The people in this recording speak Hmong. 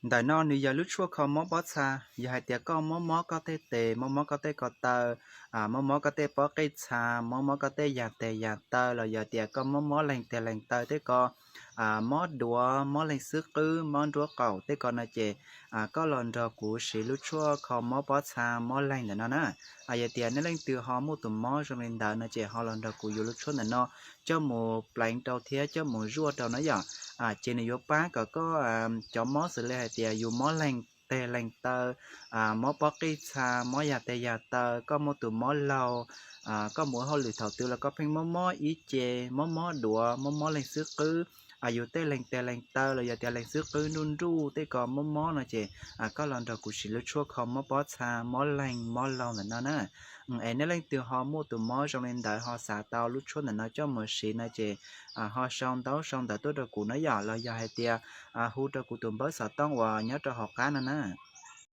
Ntawm no nws yog lub tshuaj kho mob pob txha. Yog hais tias koj mob mob koj tej tes, mob mob koj tej ko taw, mob mob koj tej pob qij txha, mob mob koj tej yas tes yas taw, los yog tias koj mob mob leeg tes leeg taw tej ko, mob duav, mob leeg xwb qwb, mob nruab qaum tej ko no ces koj los nrog kuv siv lub tshuaj kho mob pob txha mob leeg ntawm no na. Yog tias nej leej twg ho muaj tus mob zoo li ntawd no ces ho los nrog kuv yuav lub tshuaj ntawm no coj mus pleev rau thiab coj mus zuaj rau na yom. Ces nws yuav pab kom koj cov mob xws li hais tias yus mob leeg tes leeg taw, mob pob qij txha, mob yas tes yas taw, koj muaj tus mob laug, koj mus ua hauj lwm thaum twg los koj pheej mob mob ib ce, mob mob duav, mob mob leeg xwb qwb, yus tej leeg tes leeg taw los yog tias leeg xwb qwb nruj nruj tej ko mob mob no ces koj los nrog kuv siv lub tshuaj kho mob pob txha mob leeg mob laug ntawm no na. Es nej leej twg ho muaj tus mob zoo li ntawd ho xav tau lub tshuaj ntawm no coj mus siv no ces ho sau ntaub sau ntawv tuaj rau kuv na yom, los yog hais tias hu rau kuv tus npawb xov tooj uas nyob rau hauv qab no na.